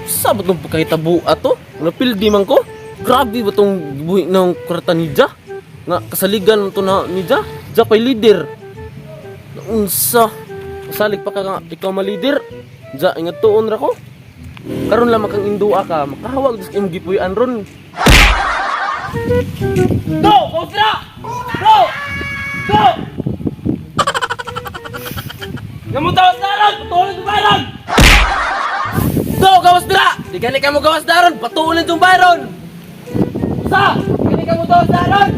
Sa ba itong pagkahitabo ato? Napildi man ko? Grabe ba itong buhi ng kwarta ni Ja? Nga kasaligan to na ni Ja? Ja pa'y leader. Unsa? Kasalig pa ka nga ikaw ma-leader. Ja, ingat tuon ra ko. Karon lamang kang indua ka, makahawag dus imong gipuy-an ron. Go! Go sila! Go! Go! Ngamong tawas daron! Patuloy sa bayron! Go! Gawas dira! Di gani ka mo gawas daron! Patuloy itong bayron! Sa! Di gani ka mo gawas daron!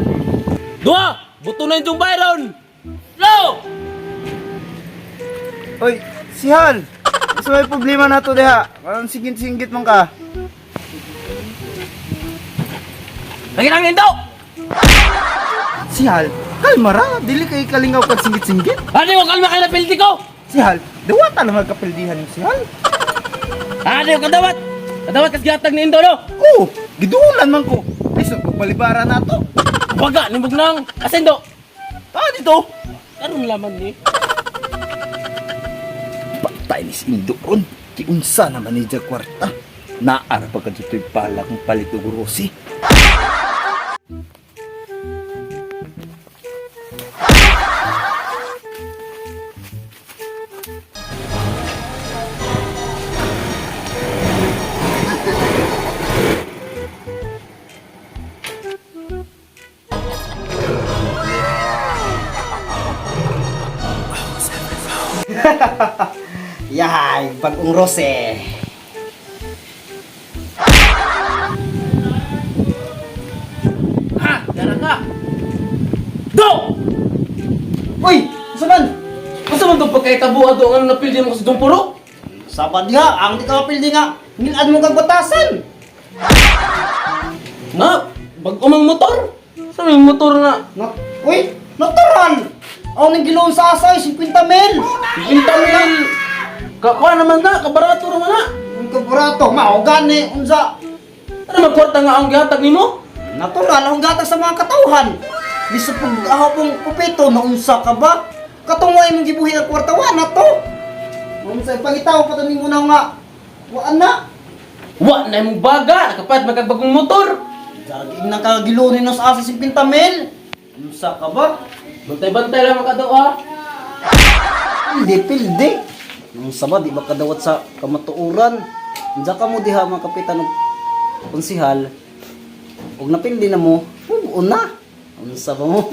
Dua! Buto na itong bayron! Go! Oy, si Hal! Sa may problema na to diha. Parang singgit-singgit man ka. Lagi nang indo! Si Hal, kalma ra. Dili kay kalingaw kag singgit-singgit. Ano ko kalma kayo na pildi ko? Si Hal, dawata lang magkapildihan ni si Hal. Ano yung kadawat? Kadawat kas gihatag ni Indo no? Oo, gidulan man ko. Ay, so, pagbalibara na to. Waga, nimbog nang asendo! Ah, dito. Karon laman ni. Patay ni si Indo ron. Kiunsa naman ni kwarta. Naara pa ka dito'y pala kung palit og Rosie. Yahay, bagong rose. Ha! Dara ka! Do! Uy, unsa man? Unsa man tong pagkaitabo ato ang napildi mo sa Dumpuro? Saba diha, ang di ka mapildi nga. Ngilan mo kag batasan. Nga, bag-o mang motor. Sa may motor nga. Na, uy, natural. Ako nang giloon sa asay, 50 mil. 50 mil. Kakuha naman na, kabarato naman na. Ang kaburato, mao gani unsa. Ano magkwarta nga ang gihatag nimo? Natural akong gata sa mga katawhan. Biso pag ako pong pupito, naunsa ka ba? Katong wa imong gibuhi ang kwarta, wa na to. Unsa pangitaw pa to nimo na nga. Wa na. Wa na imong baga, nakapat magkagbagong motor. Jaging nang kagilunin no sa asa 50 mil. Unsa ka ba? Bantay-bantay lang ka daw ah. Pildi, pildi. Unsa ba, di ba kadawat sa kamatuoran? Unsa ka mo diha mga kapitan og konsihal? Ug napildi na mo, hubuon na. Unsa ba mo?